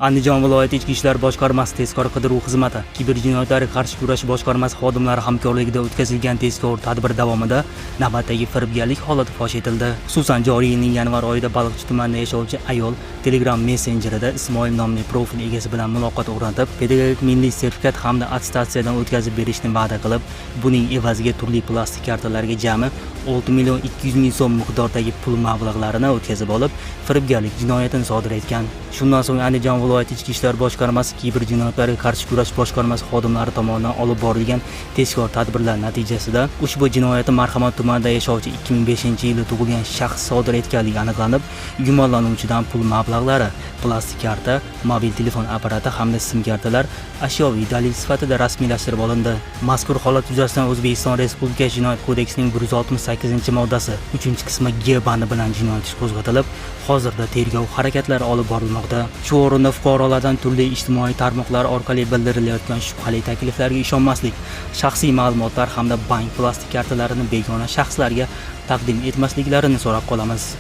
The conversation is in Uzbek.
Andijon viloyati Ichki ishlar boshqarmasi tezkor qidiruv xizmati kiberjinoyatlarga qarshi kurash boshqarmasi xodimlari hamkorligida o'tkazilgan tezkor tadbir davomida navbatdagi firibgarlik holati fosh etildi. Xususan, joriy yilning yanvar oyida Baliqchi tumanida yashovchi ayol Telegram messenjerida Ismoil nomli profil egasi bilan muloqot o'rnatib, pedagogik milliy sertifikat hamda attestatsiyadan o'tkazib berishni va'da qilib, buning evaziga turli plastik kartalarga jami 6 million 200 ming so'm miqdordagi pul mablag'larini o'tkazib olib, firibgarlik jinoyatini sodir etgan. Shundan so'ng Andijon viloyati Ichki ishlar boshqarmasi kiberjinoyatlarga qarshi kurash boshqarmasi xodimlari tomonidan olib borilgan tezkor tadbirlar natijasida ushbu jinoyatni Marhamat tumanida yashovchi 2005-yilda tug'ilgan shaxs sodir etganligi aniqlanib, gumonlanuvchidan pul mablag'lari, plastik karta, mobil telefon apparati hamda sim kartalar ashyoviy dalil sifatida rasmiylashtirib olindi. Mazkur holat yuzasidan O'zbekiston Respublikasi Jinoyat kodeksining 168-moddasi 3-qismi G bandi bilan jinoyat ishi qo'zg'atilib, hozirda tergov harakatlari olib borilmoqda. Shu o'rinda fuqarolardan turli ijtimoiy tarmoqlar orqali bildirilayotgan shubhali takliflarga ishonmaslik, shaxsiy ma'lumotlar hamda bank plastik kartalarini begona shaxslarga taqdim etmasliklarini so'rab qolamiz.